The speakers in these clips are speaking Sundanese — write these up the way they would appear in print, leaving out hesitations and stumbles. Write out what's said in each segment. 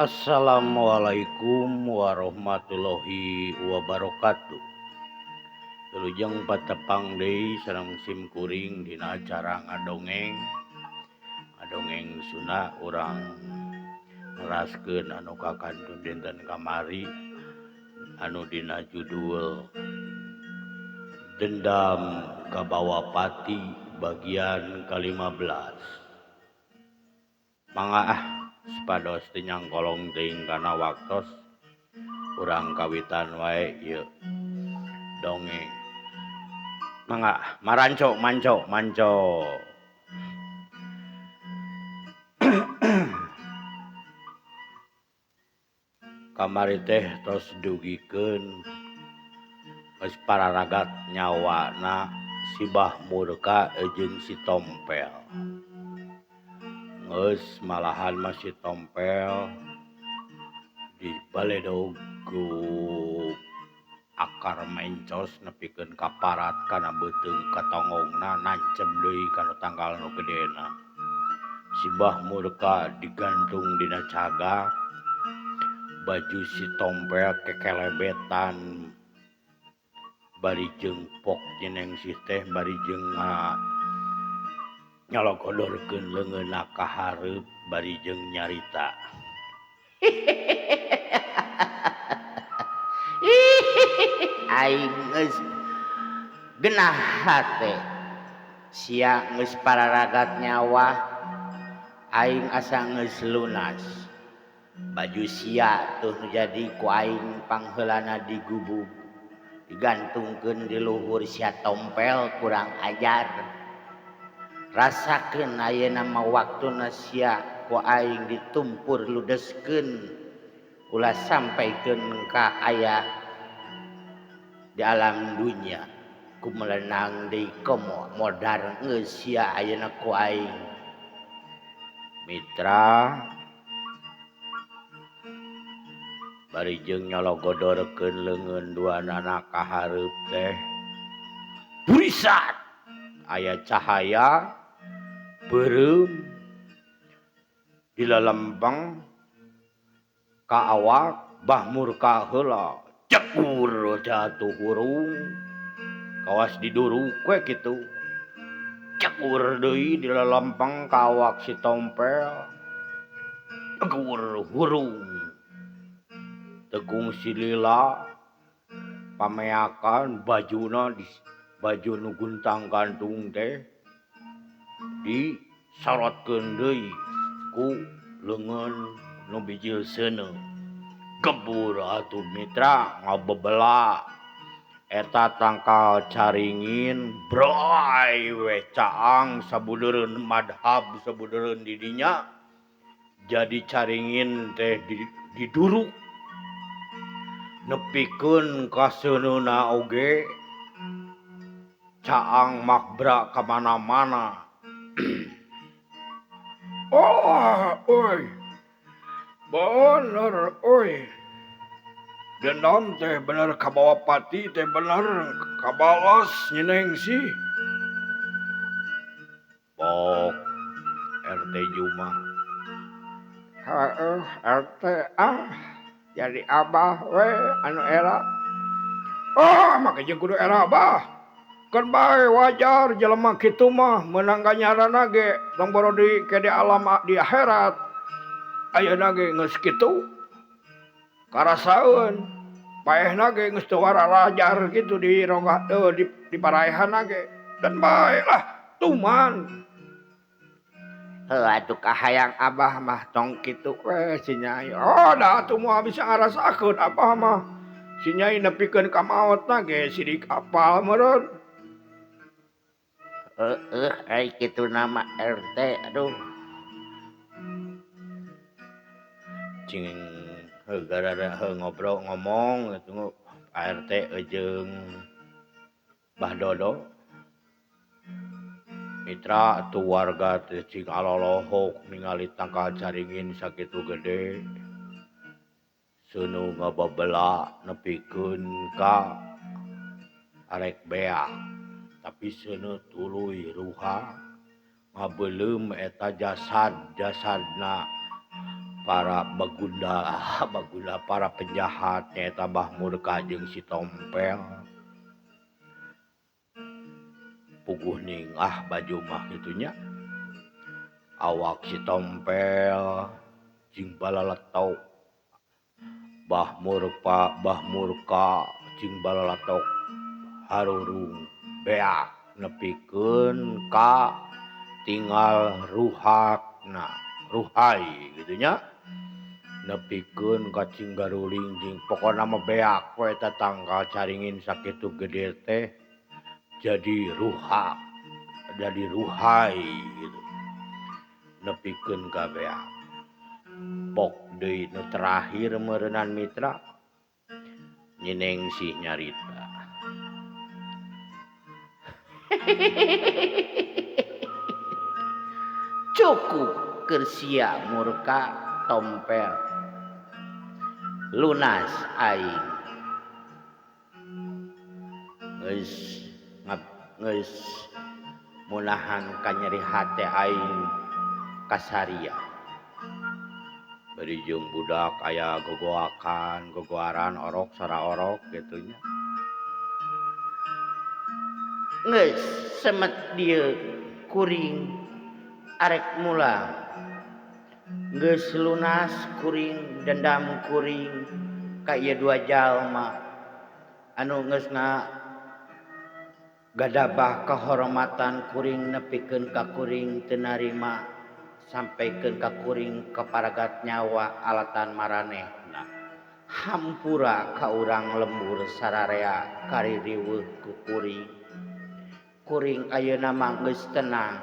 Assalamualaikum warahmatullahi wabarakatuh. Wilujeng patepang deui sareng sim kuring dina acara ngadongeng. Ngadongeng Sunda urang neraskeun anu kakantun dinten kamari anu dina judul Dendam Kabawa Pati bagian ke-15. Mangga ah supados teu nyangkolong teuing kana waktos urang kawitan wae ieu dongeng. Mangga maranco manco manco. Kamari teh tos dugikeun geus pararagat nyawana si Bah Murka jeung si Tompel. Geus malahan mah si Tompel di baledog ku akar mencos nepikeun ka parat kana beuteung katonggongna nancep deui kana tangkal nu gedena. Si Bah Murka digantung dina cagak, baju si Tompel kekelebetan bari jeung pok nyenengsih teh bari jeung nyalogodorkeun leungeunna ka hareup bari jeung nyarita. Aing geus genah hate sia geus pararagat nyawa aing asa geus lunas. Baju sia tuh nu jadi ku aing pangheulana digubug digantungkeun di luhur sia Tompel kurang ajar. Rasakeun ayeuna mah waktuna sia ku aing ditumpur ludeskeun ulah sampaikeun ka aya di alam dunya ku melenang deui komo modar geus sia ayeuna ku aing. Mitra bari jeung nyalogodorkeun leungeun duanana ka hareup teh burisat aya cahaya beureum di lalempeng ka awak Bah Murka heula cekur jatuh hurung kawas diduruk we kitu cekur deui di lalempeng ka awak si Tompel cekur hurung tekung si lila pameakan bajuna di baju nu guntang gantung teh disorotkeun deui ku leungeun nu bijil seuneu. Gebur atuh mitra ngabebela eta tangkal caringin broy we caang sabudeureun madhab sabudeureun di dinya jadi caringin teh diduruk nepikeun ka seuneuna oge caang makbra ka mana-mana. Oh, oi. Bener, oi. Dendam teh bener kabawa pati teh bener kabalas nyeneng sih. Pok RT Juma. Heeh, RT ah jadi abah we anu era. Oh, make jeung kudu era abah. Kan bae wajar jelema kitu mah meunang ganjaranna ge tong boro di ke di alam di akhirat. Ayeuna ge geus kitu karasaeun paehna ge geus teu wararajar kitu di rongga di paraehanna ge. Dan bae lah tuman. Heuh atuh kahayang abah mah tong kitu we si Nyai. Oh da atuh moal bisa ngarasakeun abah mah. Si Nyai nepikeun ka maotna ge sidik apal meureun. Heeh, ai kitu nama RT aduh. Cing heuh gara-gara ngobrol ngomong tunggu RT jeung Bah Dodo. Mitra atuh warga teh cing alolohok ningali tangkal caringin sakitu gede. Seuneu ngababela nepikeun ka arek beak. Tapi seuneu tuluy ruha ngabeuleum eta jasad-jasadna Para bagunda bagunda para penjahat nyaeta Bah Murka jeung si Tompel. Puguh ning ah baju mah kitu nya. Awak si Tompel jeung balaletok. Bah Murka jeung balalatok harurung beak nepikeun ka tinggal ruhakna ruhai kitu nya. Nepikeun ka Cinggaruling jeung pokona mah beak we eta tangkal caringin sakitu gede teh jadi ruhak jadi ruhai gitu. Nepikeun ka beak. Pok deui nu terakhir meureunan mitra Nyi Nengsih nyarita. Cukup keur sia Murka Tompel. Lunas aing. Geus geus munahan kanyeri hate aing kasaria. Bari jeung budak aya gogoakan, gogoaran orok sora orok kitu nya. Geus semet dieu kuring arek mulang. Geus lunas kuring dendam kuring ka ieu dua jalma anu geus gadabah kahormatan kuring nepikeun ka kuring teu narima sampikeun ka kuring kaparagat nyawa alatan maranehna. Hampura ka urang lembur sararea kaririweuh ku kuring. Kuring ayeuna mah geus tenang,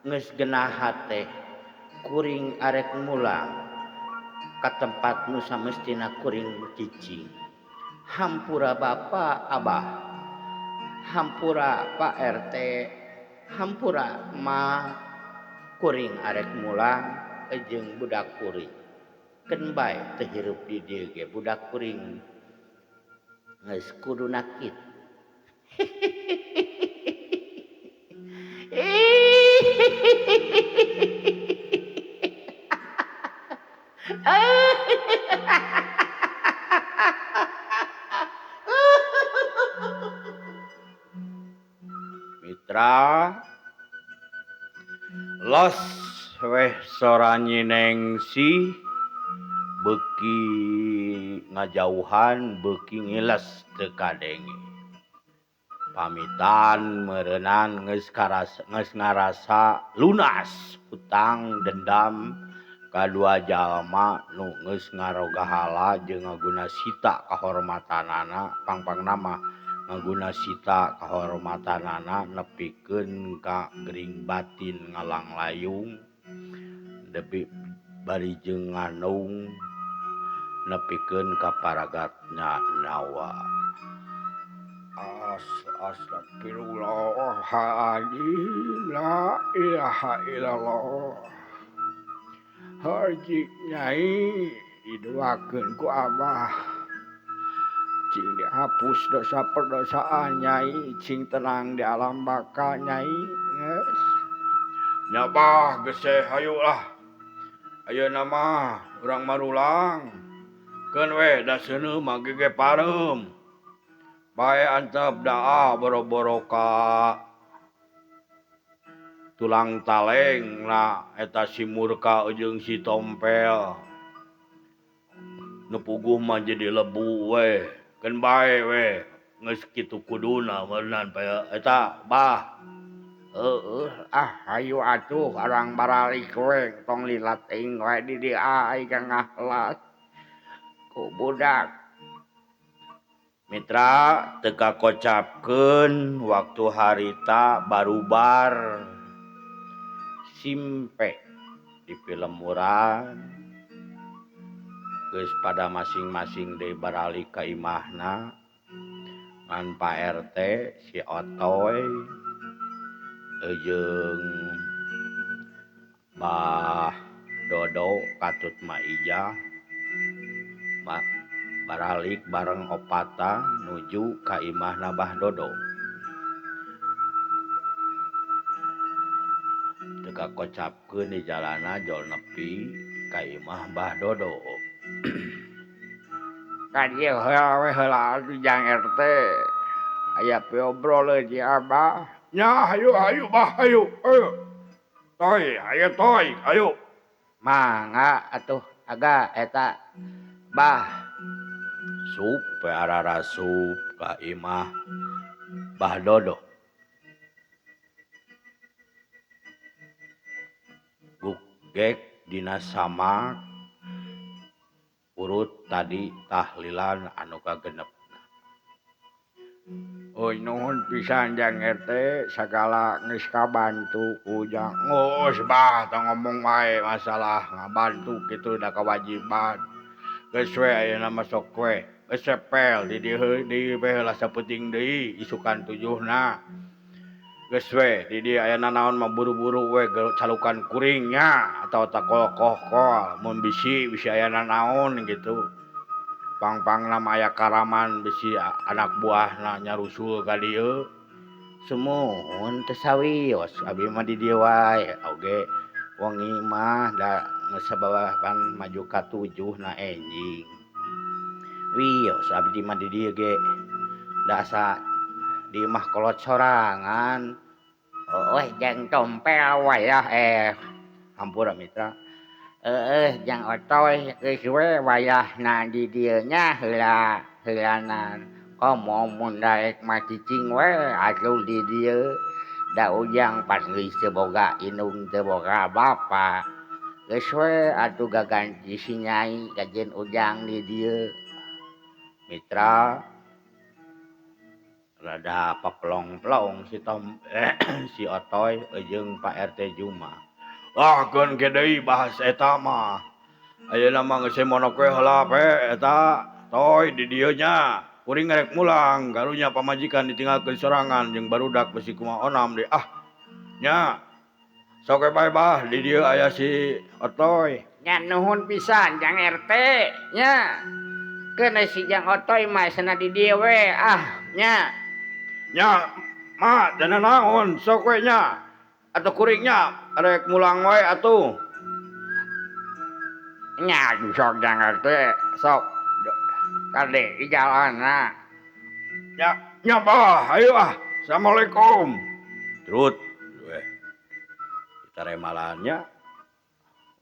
geus genah hate. Kuring arek mulang ka tempat nu samestina kuring cicing. Hampura Bapak Abah, hampura Pak RT, hampura Ma, kuring arek mulang jeung budak kuring. Keun bae teu hirup di dieu ge budak kuring geus kudu nakit. Mitra los weh sora Nyi Nengsih beuki ngajauhan beuki ngiles teu kadenge. Pamitan meureunan geus ngarasa lunas hutang dendam kadua jalma nu geus ngarogahala jeung ngaguna sita kahormatanana pangpangna mah ngaguna sita kahormatanana nepikeun ka gering batin ngalanglayung depi bari jeung nganung nepikeun ka paragatna nyawa. Astagfirullahaladzim, la ilaha illallah. Haji nyai didoakeun ku Abah. Cing dihapus dosa perdosaan nyai, cing tenang di alam baka nyai. Geus. Nya bah geus hayu lah. Ayeuna mah urang marulang. Keun we da seuneu mah gege pareum. Bae antep daa boro-boro ka tulang taleng na eta si Murka jeung si Tompel. Nu puguh mah jadi lebu we. Keun bae we geus kitu kuduna meureunnan pae eta bah. Heueuh ah hayu atuh arang baralik we tong lila teuing we di dieu aing ngahlas ku budak. Mitra teu kakocapkeun waktu harita barubar simpe di pilemburan geus pada masing-masing deui baralik ka imahna ngan Pak RT si Otoy jeung Bah Dodo katut Maijah baralik bareng opata nuju ka imahna Bah Dodo. Teu kakocapkeun di jalana jol nepi Ka imah Mbah Dodo. Ka dieu heula we heula atuh Jang RT. Aya piobrol di Abah. Nya hayu hayu Bah hayu. Ayo. Toy, ayo toy, ayo. Mangga atuh aga eta Bah. Sup we ararasup ka imah Bah Dodo. Gugek dina samak urut tadi tahlilan anu kagenepna. Euy nuhun pisan Jang RT sagala geus kabantu ku Ujang. Geus Bah tong ngomong wae masalah ngabantu kitu da kewajiban. Geus we ayeuna mah sok we geus sepel di dieu deui we heula sapenting deui isukan tujuhna. Geus we di dieu aya nanaon mah buru-buru we calukan kuring nya atawa takol-kohkol mun bisi bisi aya nanaon gitu. Pang-pangna mah aya karaman bisi anak buahna nyarusul ka dieu. Sumuhun teu sawios abi mah di dieu wae oge wengi mah da geus sababahan maju ka tujuhna enjing. Wios abdi mah di dieu ge da asa di imah kolot sorangan. Eueuh jang tompel wayah hampura mitra. Eueuh jang Otoy geus we wayahna di dieu nya heula heulanan. Komo mun daek mah cicing we atuh di dieu. Da Ujang pan geus teu boga indung teu boga bapa. Geus we atuh gaganti si Nyai kajeun Ujang di dieu. Mitra rada papelong-pelong si Tom si Otoy jeung Pak RT Juma. Ah keun ge deui bahas eta mah. Ayeuna mah geus monok we heula pe eta Toy di dieu nya. Kuring rek mulang karunya pamajikan ditinggalkeun sorangan jeung barudak bisi kumaha onam deui ah. Nya. Sok we bae Bah di dieu aya si Otoy. Nya nuhun pisan Jang RT nya. Keun si Jang Otoy mah cenah di dieu we ah nya. Nya ma dana naon sok we nya. Atuh kuring nya rek mulang wae atuh. Nya sok Jang RT sok kade di jalanna. Nya nya Bah ayo ah. Assalamualaikum. Terus we. Taremalannya.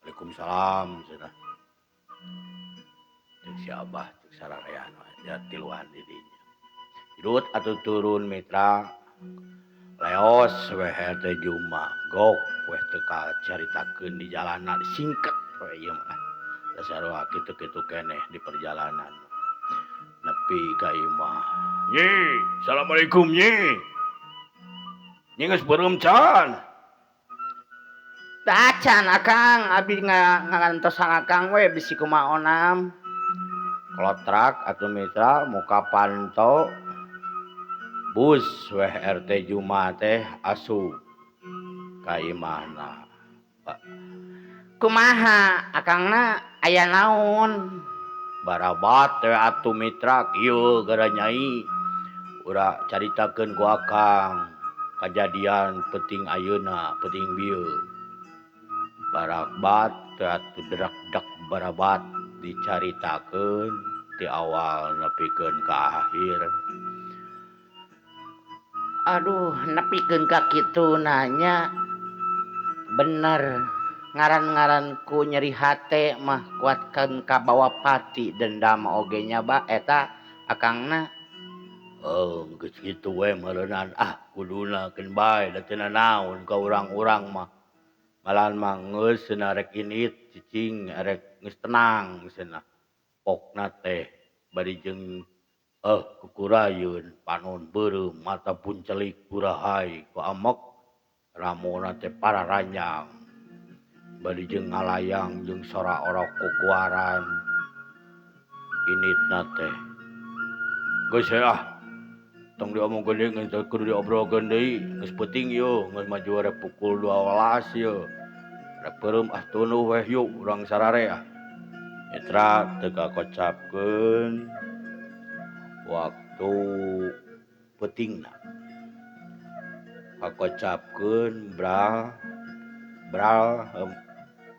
Waalaikumsalam cenah. Cek si Abah cek sararean ya tiluan di dinya. Dirut atuh turun mitra. Leos we RT Juma gok we teu kacaritakeun di jalanan singket we ieu mah. Da sarua kitu-kitu keneh di perjalanan. Nepi ka imah. Nyi, assalamualaikum nyi. Nyi geus beureum can? Tacan Akang, abdi ngagantosan Akang we bisi kumaha onam. Klotrak atuh mitra muka panto. Bus we RT Juma teh asup ka imahna. Kumaha Akangna aya naon? Barabat we atuh mitra kieu gara Nyai. Ura caritakeun ku Akang kajadian penting ayeuna, penting bieu. Barabat atuh derak-dek barabat dicaritakeun ti awal nepikeun ka akhir. Aduh, nepikeun ka kitu nanya. Bener, ngaran-ngaranku nyeri hate mah kuatkeun kabawa pati dendam oge nya ba eta Akangna. Oh, geus kitu we meureunnan ah kuduna keun bae da teu nanaon ka urang-urang mah. Malahan mah geus cenah rek indit cicing rek geus tenang cenah. Pokna teh bari jeung kukurayeun panon beureum mata puncelik burahai ku amek ramona teh pararanjang. Bari jeung ngalayang jeung sora orok kukuaran. Inditna teh. Geus ah. Tong diomongkeun deui geus kudu diobrolkeun deui geus peuting yeuh geus maju rek pukul 12 yeuh. Rek beureum ah tunduh weh yuk urang sarare ah. Mitra teu kakocapkeun waktu peutingna. Kakocapkeun bral bral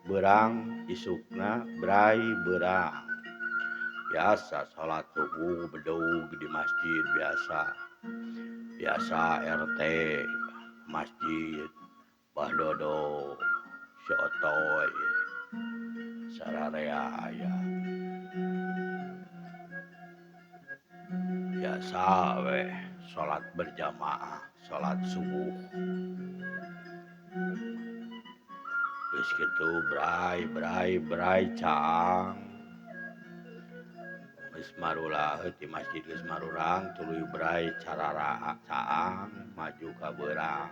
Beurang isukna bray beurang. Biasa salat subuh bedug di masjid biasa. Biasa RT masjid Bah Dodo si Otoy sararea aya. Biasa we salat berjamaah, salat subuh. Geus kitu bray bray bray caang. Geus marulah di masjid geus marurang tuluy bray carara caang maju ka beurang.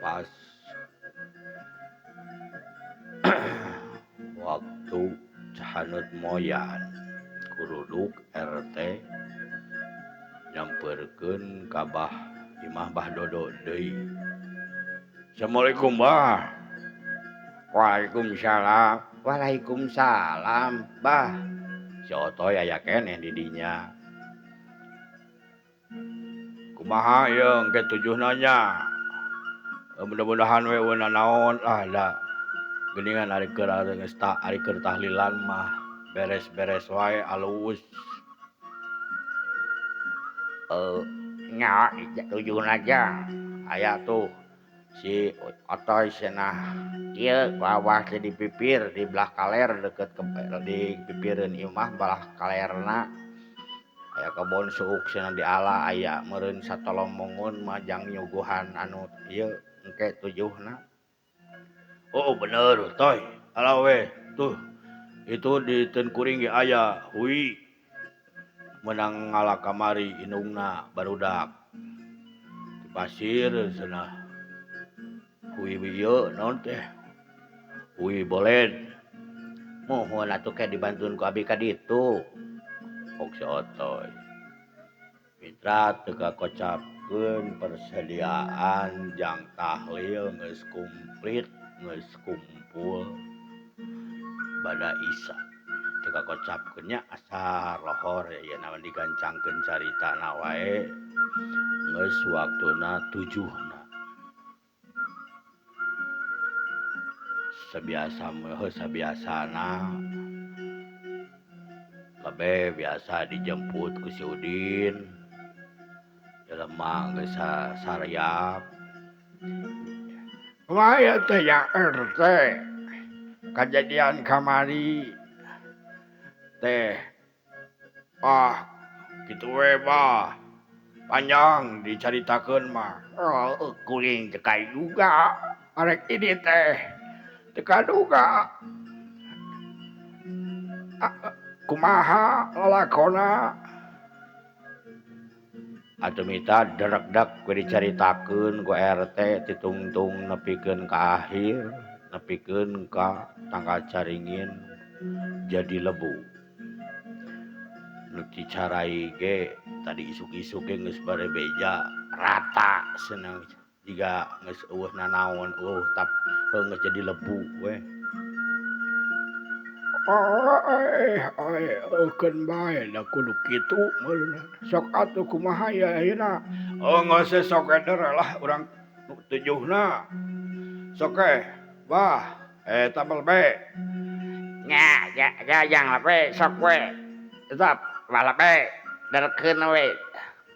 Pas waktu cahaneut moyan kuruduk RT nyamperkeun ka Bah Imah Bah Dodo deui. Assalamualaikum Bah. Waalaikumsalam. Waalaikumsalam Bah. Si Otoy aya keneh di dinya. Kumaha ieu engke tujuhna nya? Mudah-mudahan we eueun nanaon lah da. Geuningan ari keur geus ta ari keur tahlilan mah beres-beres wae alus. Nya tujuhna aja. Aya tuh si Otoy cenah ieu bawah teh di pipir di belah kaler deket ke di pipireun imah belah kalerna aya kebon suuk cenah di ala aya meureun satolomongun mah jang nyuguhan anu ieu engke tujuhna. Oh bener Toy, ala we tuh itu di teun kuring ge aya hui menang ngala kamari indungna barudak di pasir cenah hui ieu naon teh hui boled mohon atuh ke dibantuan ku abi ka ditu. Ok si Otoy mitra teu kakocapkeun persediaan jang tahlil geus kumplit geus kumpul bada Isya teu kakocapkeun nya asa lohor ieu naon digancangkeun caritana wae geus waktuna tujuhna. Sabiasa mah sabiasana kabeh biasa dijemput ku si Udin jelema geus sarayap. Kumaha ieu teh ya RT kajadian kamari teh ah kitu we bah panjang dicaritakeun mah. Oh kuring teh kaduga arek ini teh teu kaduga. Kumaha lalakona atuh mita derekdek we dicaritakeun ku RT ditungtung nepikeun ka akhir nepikeun ka tanggal caringin jadi lebu. Nu dicarai ge tadi isuk-isuk ge geus bare beja rata cenah jiga geus eueuh nanaon eueuh tap geus jadi lebu we. Keun bae da kudu kitu meureun sok atuh kumaha ya ayeuna. Oh geus sok eder lah urang tujuhna. Sok eh bah eta be. Nya ya jang lape sok we. Tetap balape derkeun we.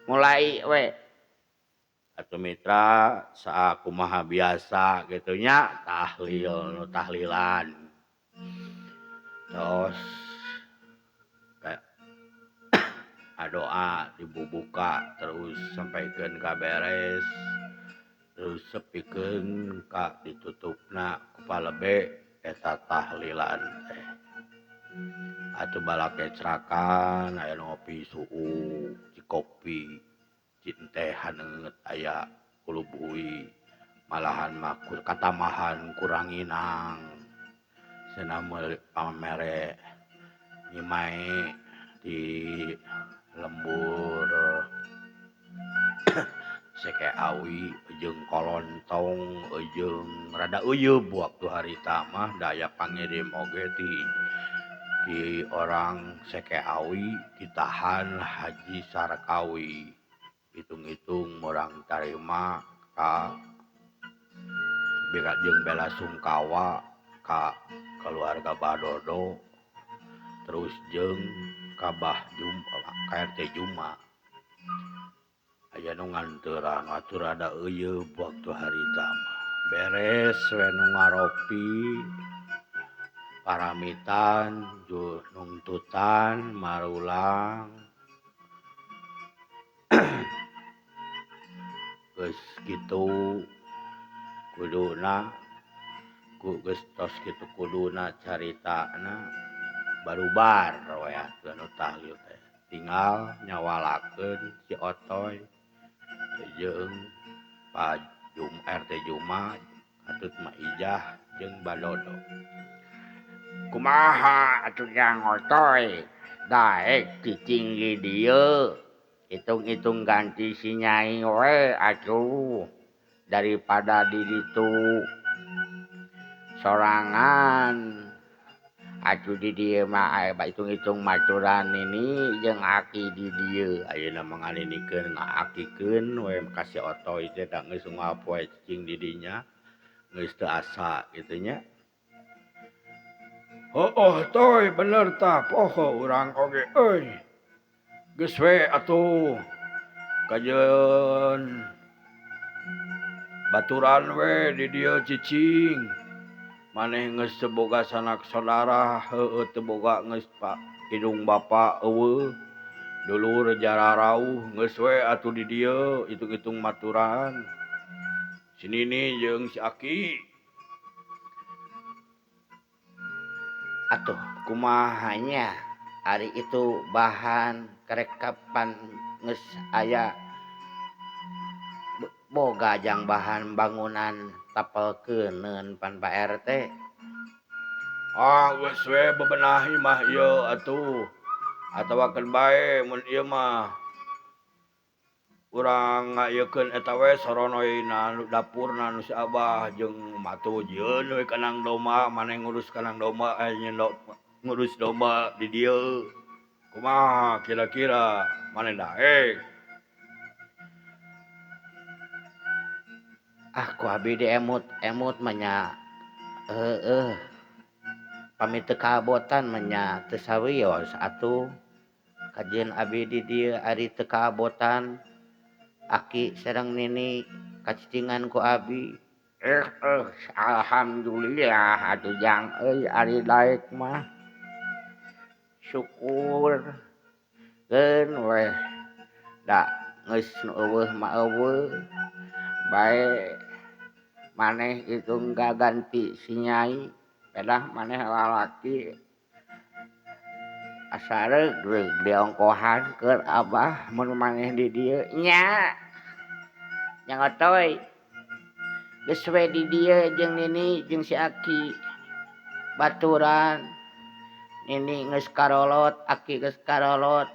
Mulai we. Atuh mitra sakumaha biasa kitu nya tahlil nu tahlilan. Terus kayak doa dibubuka terus sampaikeun ka beres terus sepikeun ka ditutupna ku palebe eta tahlilan teh. Atuh balake cerakan aya ngopi suuk cikopi cinteh haneut aya kulubui malahan mah katamahan kuranginang cenah meuli pamere nyimae di lembur seke awi jeung kolontong jeung rada euyeub waktu harita mah daya pangirim oge di orang seke awi ditahan Haji Sarkawi hitung-hitung orang tarima ka jeung bela sungkawa Ka keluarga Badodo terus jeung ka Bah Jum ka RT Juma aya nu nganteran atuh rada euyeub waktu harita mah beres we nu ngaropi paramitan nungtutan marulang geus kitu kuduna ku geus tos kitu kuduna caritana barubar we atuh anu tahlil teh tinggal nyawalakeun si Otoy jeung Pak Jum RT Juma katut Mak Ijah jeung Badodo. Kumaha atuh Jang Otoy daek cicing di dieu hitung-hitung ganti si Nyai we atuh daripada di ditu sorangan atuh di dieu mah aya hitung-hitung maturan nini jeung aki di dieu ayeuna mah nganinikeun ngaakikeun we ka si Otoy teh da geus unggal poe cicing di dinya geus teu asa kitu nya. Heueuh Toy bener tah poho urang oge euy. Geus we atuh kajeun baturan we di dieu cicing. Maneh geus teu boga sanak saudara, heueuh teu boga geus pa hidung bapa eueuh. Dulur jararauh geus we atuh di dieu hitung-hitung maturan. Si Nini jeung si Aki. Atuh kumaha nya ari itu bahan kerekapan geus aya boga jang bahan bangunan tapelkeuneun pan Pak RT. Ah geus we bebenah imah ieu atuh atawa keun bae mun ieu mah urang ngaieukeun eta we soronoyna nu dapurna nu si Abah jeung matu jieun we kandang domba maneh ngurus kandang domba ngurus domba di dieu. Kumaha kira-kira maneh daek? Ah ku abi di emut-emut mah nya heueuh pami teu kabotan mah nya teu sawios atuh kajeun abi di dieu ari teu kabotan aki sareng nini kacicingan ku abi. Alhamdulillah atuh Jang euy ari daek mah syukur keun we da geus nu eueuh mah eueuh bae maneh hitung gaganti si Nyai pedah maneh lalaki asa reugreug diongkohan keur Abah mun maneh di dieu nya Jang Otoy geus we di dieu jeung Nini jeung si Aki baturan Nini geus karolot Aki geus karolot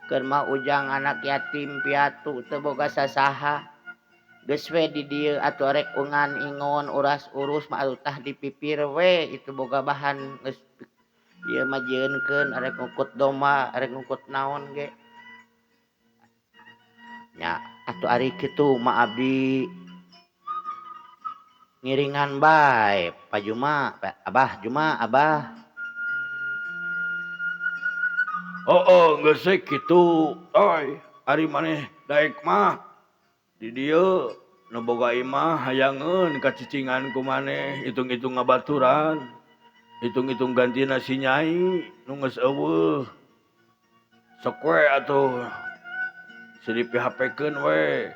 keur mah ujang anak yatim piatu teu boga sasaha geus we di dieu atuh arek ungan ingon uras-urus mah atuh tah dipipir we itu boga bahan geus ieu mah jieunkeun arek ngukut domba arek ngukut naon ge nya atuh ari kitu mah abdi ngiringan bae Pak Juma Abah Juma Abah. Oh geus we kitu Toy ari maneh daek mah di dieu nu boga imah hayangeun kacicingan ku maneh hitung-hitung ngabaturan hitung-hitung gantina si Nyai nu geus eueuh sok we atuh silih PHP-keun we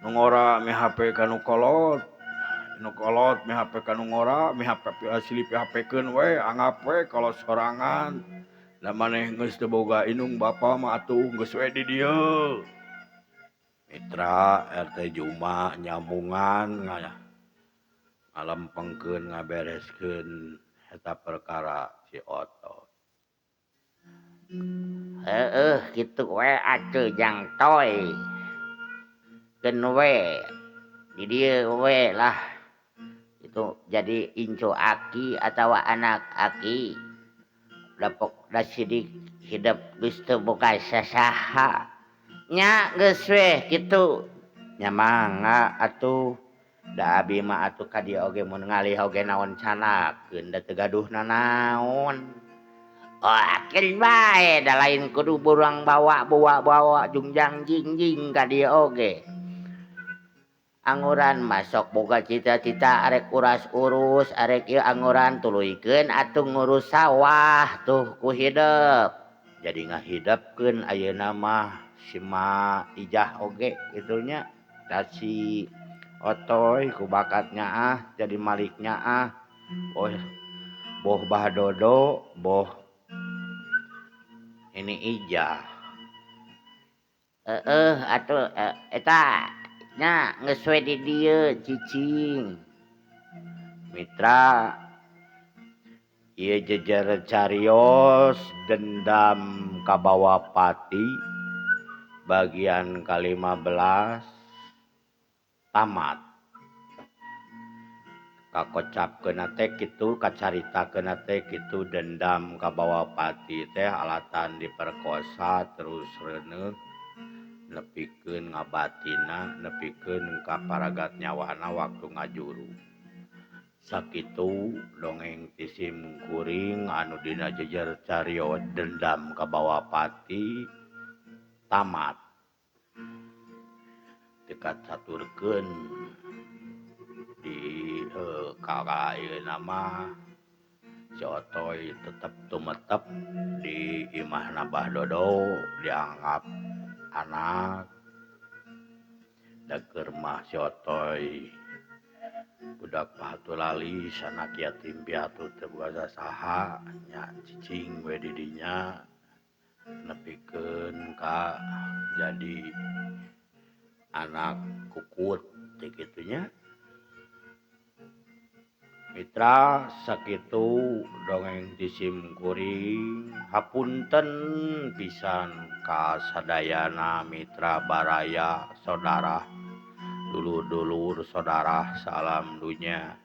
nu ngora mi HP ka nu kolot nu kolot mi HP ka nu ngora mi HP silih PHP-keun we anggap we kolot sorangan da maneh geus teu boga indung bapa mah atuh geus we di dieu. Mitra RT Juma nyambungan ngalempengkeun ngabereskeun eta perkara si Otoy. Heueuh kitu we atuh Jang Toy. Keun we di dieu we lah. Itu jadi incu aki atawa anak aki. Dapok da sidik hidep geus teu boga sasaha. Nya geus we kitu. Nya mangga atuh. Da abi mah atuh ka dieu oge mun ngalih oge naon canakeun da teu gaduh nanaon. Oakeun bae da lain kudu burang bawa bawa bawa jungjang jingjing ka dieu oge. Anguran mah sok boga cita-cita arek uras urus arek ieu anguran tuluykeun atuh ngurus sawah tuh ku hidep. Jadi ngahidepkeun ayeuna mah si Ma Ijah oge kitu nya. Da si Otoy ku bakat nyaah jadi malik nyaah. Oh boh Bah Dodo boh ini Ijah. Heeh atuh eta nya geus we di dieu cicing. Mitra ieu jejer carios dendam kabawa pati bagian ka-15 tamat. Kakocapkeunna teh kitu kacaritakeunna teh kitu dendam kabawa pati teh alatan diperkosa terus reuneuh nepikeun ngabatina nepikeun ka paragat nyawana waktu ngajuru. Sakitu dongeng ti sim kuring anu dina jejer carios dendam kabawa pati tamat. Dekat saturkeun di ayeuna mah si Otoy tetep tumetep di imahna Bah Dodo dianggap anak. Da keur mah si Otoy budak pahatulalis anak yatim piatu teu boga saha nya cicing we di dinya nepikeun ka jadi anak kukut teh kitu nya. Mitra sakitu dongeng ti sim kuring hapunten pisan ka sadayana mitra baraya saudara dulur-dulur saudara salam dunya.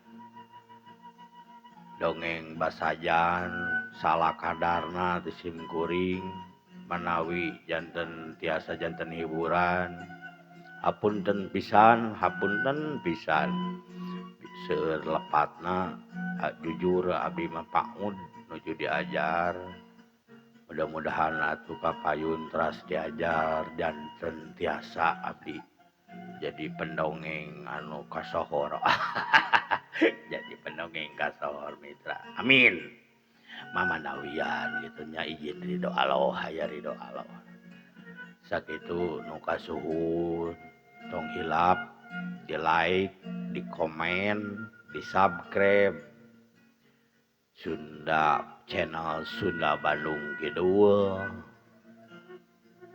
Dongeng basajan salah kadarna ti sim kuring manawi janten tiasa janten hiburan. Hapunten pisan hapunten pisan seueur lepatna jujur abdi mah paud nuju diajar. Mudah-mudahan atuh kapayun teras diajar janten tiasa abdi jadi pendongeng anu kasohor. Jadi pendongeng kasohor mitra. Amin. Mamanawian kitu nya izin ridho Allah aya ridho Allah. Sakitu nu kasuhun tong hilap di like, di komen, di subscribe Sunda channel Sunda Bandung Kidul.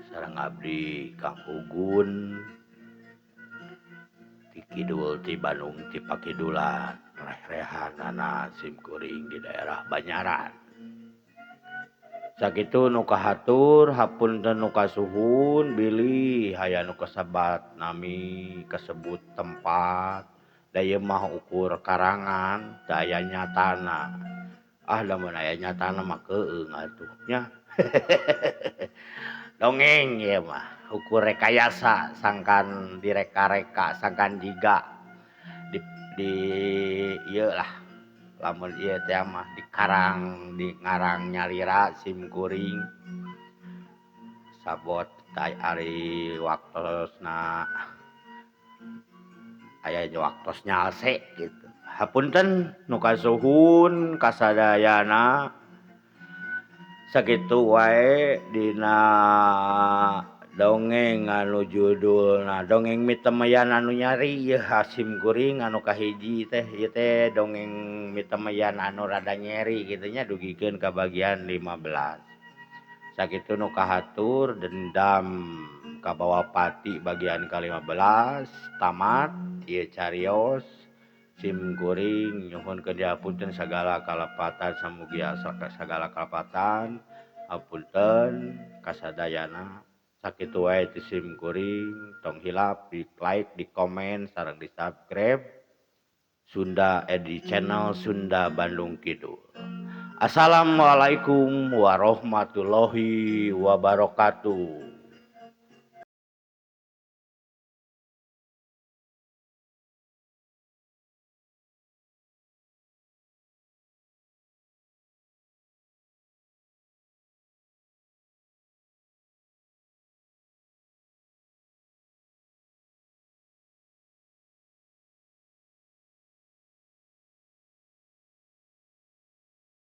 Sareng abdi Kang Ugun ti Kidul ti Bandung ti Pakidulan reh-rehanana sim kuring di daerah Banyaran. Sakitu nu kahatur hapunten nu kasuhun bilih aya nu kasebat nami kasebut tempat da ieu mah ukur karangan teu aya nyatana. Ah lamun aya nyatana mah keueung atuh nya. Dongeng ieu mah ukur rekayasa sangkan direka-reka sangkan jiga di ieu lah. Lamun ieu teh mah dikarang di ngarang nyalira sim kuring sabot tai ari waktosna aya waktos nyalse gitu. Hapunten nu kasuhun kasadayana sakitu wae dina dongeng anu judulna dongeng mitemeyan anu nyari ieu sim kuring anu kahiji teh ieu teh dongeng mitemeyan anu rada nyeri kitu nya dugikeun ka bagian 15. Sakitu nu kahatur dendam kabawa pati bagian ka-15 tamat ieu carios sim kuring nyuhunkeun dihapunten sagala kalepatan samugia sagala kalepatan hapunten kasadayana. Sakitu wae ti sim kuring tong hilap di like, di komen sareng di subscribe Sunda Edi channel Sunda Bandung Kidul. Assalamualaikum warahmatullahi wabarakatuh.